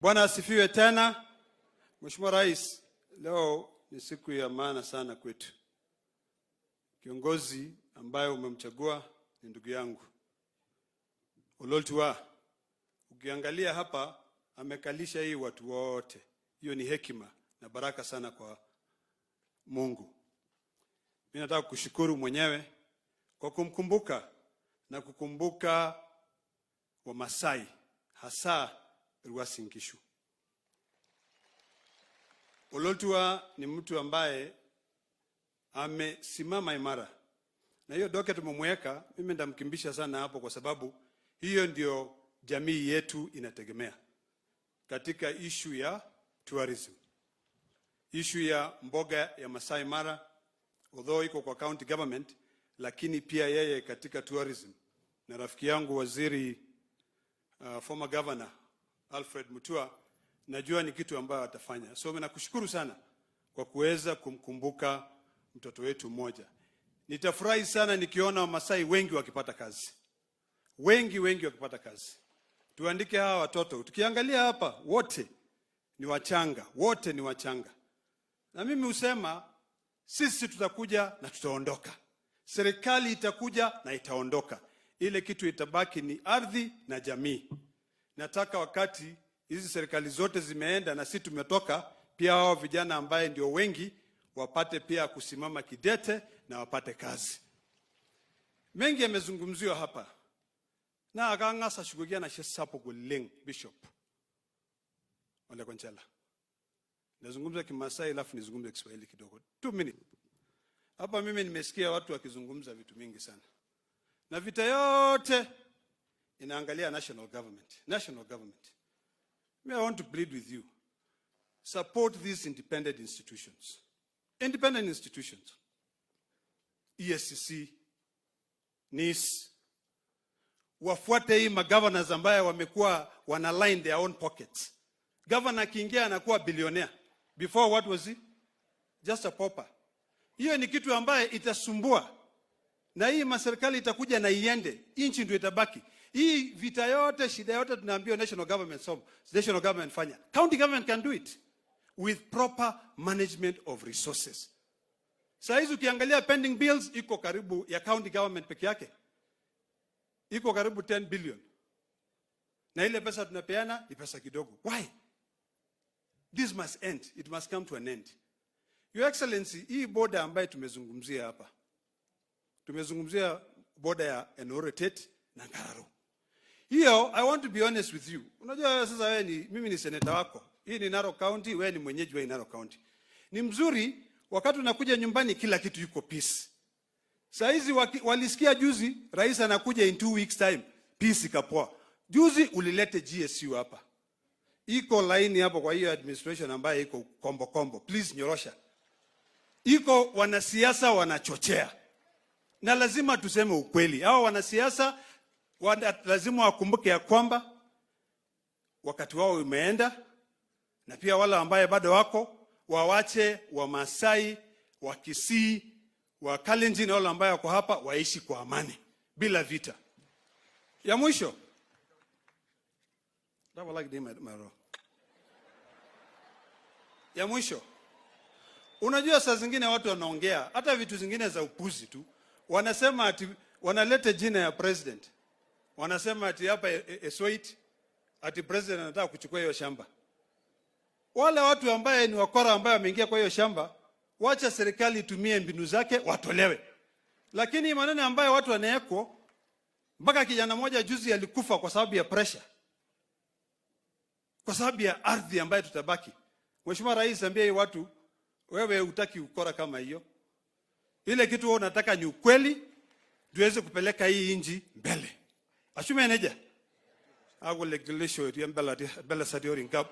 Bwana asifiwe tena. Mheshimiwa Rais, leo ni siku ya maana sana kwetu. Kiongozi ambaye umemchagua ni ndugu yangu Ololtua. Ukiangalia hapa amekalisha hii watu wote. Hiyo ni hekima na baraka sana kwa Mungu. Mimi nataka kushukuru mwenyewe kwa kumkumbuka na kukumbuka Wamasai, hasa Uasin Gishu. Ololtua ni mtu ambaye amesimama imara, na hiyo docket tumemweka, mimi ndamkimbisha sana hapo, kwa sababu hiyo ndio jamii yetu inategemea katika issue ya tourism, issue ya mboga ya Masai Mara, although iko kwa county government, lakini pia yeye katika tourism, na rafiki yangu waziri, former governor Alfred Mutua, najua ni kitu ambayo atafanya. So mimi nakushukuru sana kwa kuweza kumkumbuka mtoto wetu mmoja. Nitafurahi sana nikiona Wamasai wengi wakipata kazi, wengi wengi wakipata kazi. Tuandike hawa watoto, tukiangalia hapa wote ni wachanga, wote ni wachanga, na mimi husema sisi tutakuja na tutaondoka, serikali itakuja na itaondoka. Ile kitu itabaki ni ardhi na jamii. Nataka wakati hizi serikali zote zimeenda na sisi tumetoka, pia hao vijana ambaye ndio wengi wapate pia kusimama kidete na wapate kazi. Mengi yamezungumziwa hapa na akang'asa shukukia na sapuk oleng. Bishop Ole Konchela. Nazungumza Kimasai alafu nizungumze Kiswahili kidogo. 2 minutes. Hapa mimi nimesikia watu wakizungumza vitu mingi sana, na vita yote inaangalia national government. National government. Me, I want to plead with you. Support these independent institutions. Independent institutions. EACC, NIS, wafuate hii magovernors ambaye wamekuwa wana line their own pockets. Governor akiingia anakuwa billionaire. Before, what was he? Just a pauper. Hiyo ni kitu ambaye itasumbua, na hii maserikali itakuja na iende, nchi ndio itabaki. Hii vita yote, shida yote tunaambiwa national government solve, national government fanya. County government can do it with proper management of resources. Saa hizi ukiangalia pending bills iko karibu ya county government peke yake iko karibu 10 billion, na ile pesa tunapeana ni pesa kidogo. Why? This must end. It must come to an end. Your Excellency, hii border ambayo tumezungumzia hapa, tumezungumzia border ya Enoretet na Nkararo. Hiyo, I want to be honest with you. Unajua wewe sasa wewe ni mimi ni senator wako. Hii ni Narok County, wewe ni mwenyeji wa Narok County. Ni mzuri wakati unakuja nyumbani kila kitu yuko peace. Saa hizi walisikia juzi rais anakuja in 2 weeks time, peace ikapoa. Juzi ulilete GSU hapa. Iko laini hapo kwa hiyo administration ambayo iko kombo kombo. Please nyorosha. Iko wanasiasa wanachochea. Na lazima tuseme ukweli. Hao wanasiasa lazima wakumbuke ya kwamba wakati wao umeenda, na pia wale ambaye bado wako wawache Wamasai, wa Kisii, wa Kalenjin na wale ambaye wako hapa waishi kwa amani bila vita. Ya mwisho, That was like the- ya mwisho, unajua saa zingine watu wanaongea hata vitu zingine za upuzi tu, wanasema ati wanaleta jina ya president, wanasema ati hapa Esoit ati president anataka kuchukua hiyo shamba. Wale watu ambaye ni wakora ambaye wameingia kwa hiyo shamba, wacha serikali itumie mbinu zake watolewe. Lakini maneno ambayo watu wanawekwa, mpaka kijana mmoja juzi alikufa kwa sababu ya pressure, kwa sababu ya ardhi ambayo tutabaki. Mheshimiwa Rais, ambia hii watu, wewe hutaki ukora kama hiyo. Ile kitu wewe unataka ni ukweli, tuweze kupeleka hii inji mbele. Ashume neja. Aku legilisho mbele sadiori ngap.